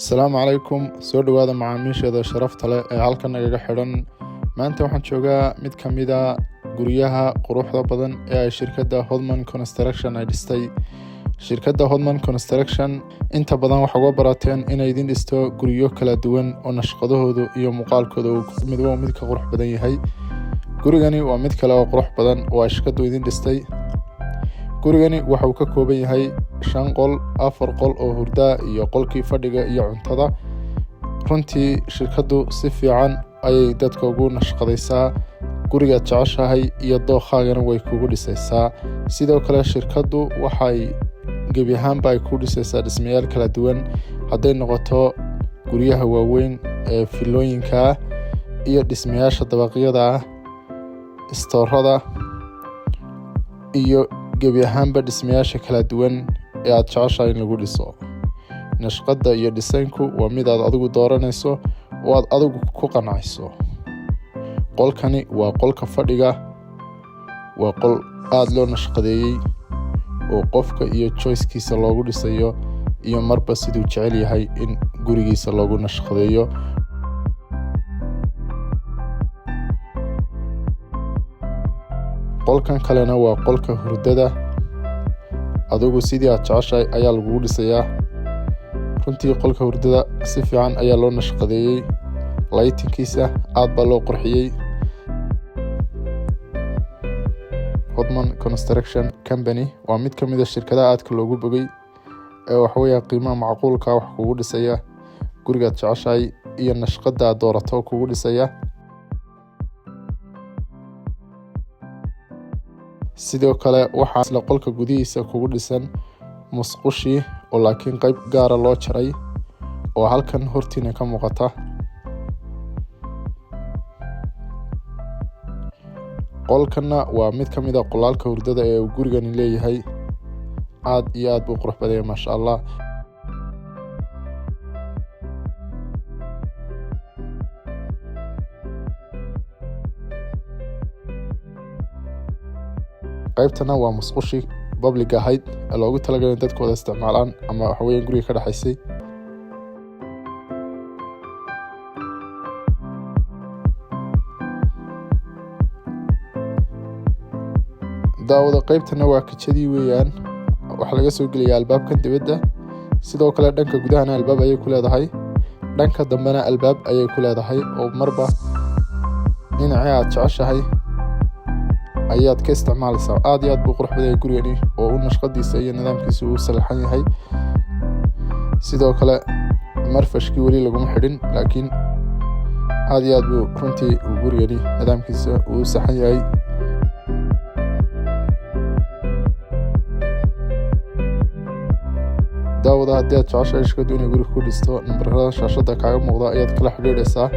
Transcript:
Asalaamu calaykum. Soo dhowaada macaamiisheeda sharafta leh ee halkan nagaga xidhan. Maanta waxaan joogaa mid ka mid a guryaha quruxda badan ee ay shirkadda Hodman Construction ay dhistay. Shirkadda Hodman Construction inta badan waxaa uga barateen inay idin dhisto guryo kala duwan oo nashqadahoodu iyo muuqaalkooda uu midba mid ka qurux badan yahay. Gurigani waa mid kale oo qurux badan oo ay shirkaddu idin dhistay. Gurigani waxa uu ka kooban yahay shan qol, afar qol oo hurdaa iyo qolkii fadhiga iyo cuntada. Runtii shirkaddu si fiican ayay dadka ugu nashqadaysaa, gurigaad jeceshahay iyo dookhaagana way kugu dhisaysaa. Sidoo kale shirkaddu waxay gebi ahaanba ay ku dhisaysaa dhismayaal kala duwan, hadday noqoto guryaha waaweyn ee filooyinka ah iyo dhismayaasha dabaqyada ah, istoorada iyo gebi ahaanba dhismayaasha kala duwan ee aad jeceshahay in lagu dhiso. Nashqadda iyo dhisaynku waa mid aad adigu dooranayso oo aad adigu ku qancayso. Qolkani waa qolka fadhiga, waa qol aada loo nashqadeeyey oo qofka iyo choicekiisa loogu dhisayo iyo marba siduu jecel yahay in gurigiisa loogu nashqadeeyo. Qolkan kalena waa qolka hurdada. Adigu sidii aad jeceshahay ayaa lagugu dhisayaa. Runtii qolka hurdada si fiican ayaa loo nashqadeeyey, lightingkiisa aad baa loo qurxiyey. Hodman Construction Company waa mid ka mid a shirkadaha aadka loogu bogay ee waxaweeya qiimaha macquulka wax kugu dhisaya, gurigaad jeceshahay iyo nashqada aad doorato kugu dhisaya. Sidoo kale waxaa isla qolka gudihiisa kugu dhisan musqushii oo laakiin qayb gaara loo jaray oo halkan hortiina ka muuqata. Qolkanna waa mid ka mid a qolaalka hurdada ee uu gurigani leeyahay. Aad iyo aad buu qurux badanya, maasha Allah. Qaybtana waa musqushii public ahayd ee loogu talagalay in dadku wada isticmaalaan ama waxaweeyaan guriga ka dhexaysay. Daawada, qaybtana waa kijadii weeyaan. Waxaa laga soo gelayaa albaabkan dibadda. Sidoo kale dhanka gudahana albaab ayay ku leedahay, dhanka dambena albaab ayay ku leedahay, oo marba dhinacii aad jeceshahay ayaad ka isticmaalaysaa. Aad iyo aad buu qurux badaya gurigani oo u nashqadiisa iyo nidaamkiisa uu salaxan yahay. Sidoo kale marfashkii weli laguma xidhin, laakiin aad iyo aad buu runtii uu gurigani nidaamkiisa uu saxan yahay. Daawada, haddii aad jeceshahay shirkaddu inay guriga ku dhisto, nambarada shaashada kaaga muuqda ayaad kala xidhiidhaysaa.